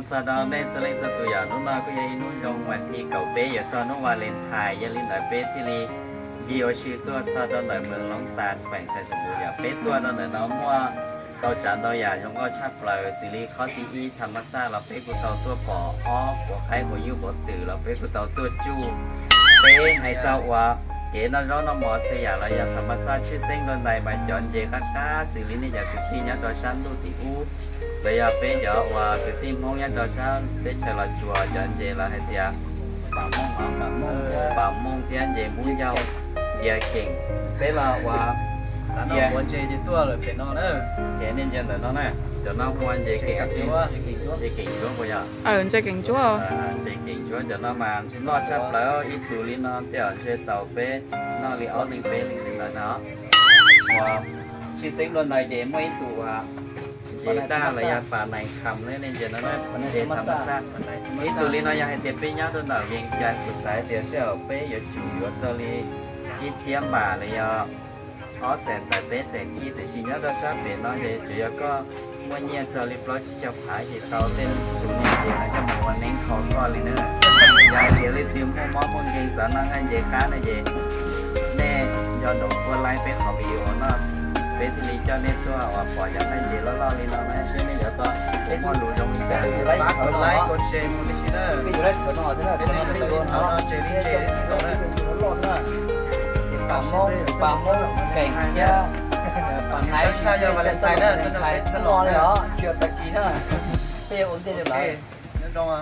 Txog rau nej txhua leej txhua tus yom, hnub no kuj yog ib hnub zoo mas thib kaum peb yuav txog hnub Valentine, yog li ntawd peb thiaj li ncig ua si tuaj txog rau ntawm Moos Loos Xas, kheem Xais Xais Npus yom. Peb tuaj rau ntawm no muaj tau tsav ntau yam zoo nkauj tshaj plaws, xws li qhov thib ib, tham mas xaj los peb kuj tau tuaj pom ob quav qaib quav nyuj quav twm los peb kuj tau tuaj tsuj. Peb hais txog uas kev noj zaub noj mov txhua yam los yog tham mas xaj tshwj xeeb dua ntais mas cov ntses qab qab xws li nej cov kwv tij nyob rau sab ntuj tim ub los yog peb cov uas kwv tij Hmoob nyob rau sab teb chaws Los Tsuas cov ntses los hais tias pam mooj thiab ntses npub ncauj, ntses keem. Peb los uas xav noj ntses ces tuaj lawm pem no na. Ces nej ntsia ntawm no na, cov no hu ua ntses keem, ntses keem ntsuab puas yog? Ntses keem ntsuab, ntses keem ntsuab cov no mas loj tshaj plaws, ib tug li no tej zaum ntshe txaus peb noj li ob leeg peb leeg li ntawd no. Uas tshwj xeeb dua ntais ces muaj ib tug uas ntses daj los yog pas nais kham ne, nej ntsia no na, ntses tham mas xaj. Ib tug li no yog hais tias peb nyob rau ntawm Vias Cas kuv xav hais tias tej zaum peb yuav tsum yuav txog li ib txhiab npam los yog ob xees tawm peb xees kib, tiam sis nyob rau sab pem no ces tsuas yog koj muaj nyiaj txog li plaub tsib caug phav ces tau tej tus niam ntses no coj mus ua neeb kho koj li na. Yog hais tias leej twg muaj mob muaj nkeeg xav noj nqaij ntses qab no ces nej nco ntsoov kuaj laib peb qhov video no, peb thiaj li coj nej tuaj uas pom cov nqaij ntses loj loj li no na, seb nej yuav tau muaj lus zoo li cas. Pab kuaj laib kuaj share mus li si na. Peb yuav laib thawv no thiab na, thawv no ces ntses li tsis tau na. Ces pam mooj, pam mooj keem thiab pam nais tshaj yog Valentine na, Valentine xwb los li os, tsis yog tag kis na. Peb yuav ua ntej rau lawv. Nyob zoo.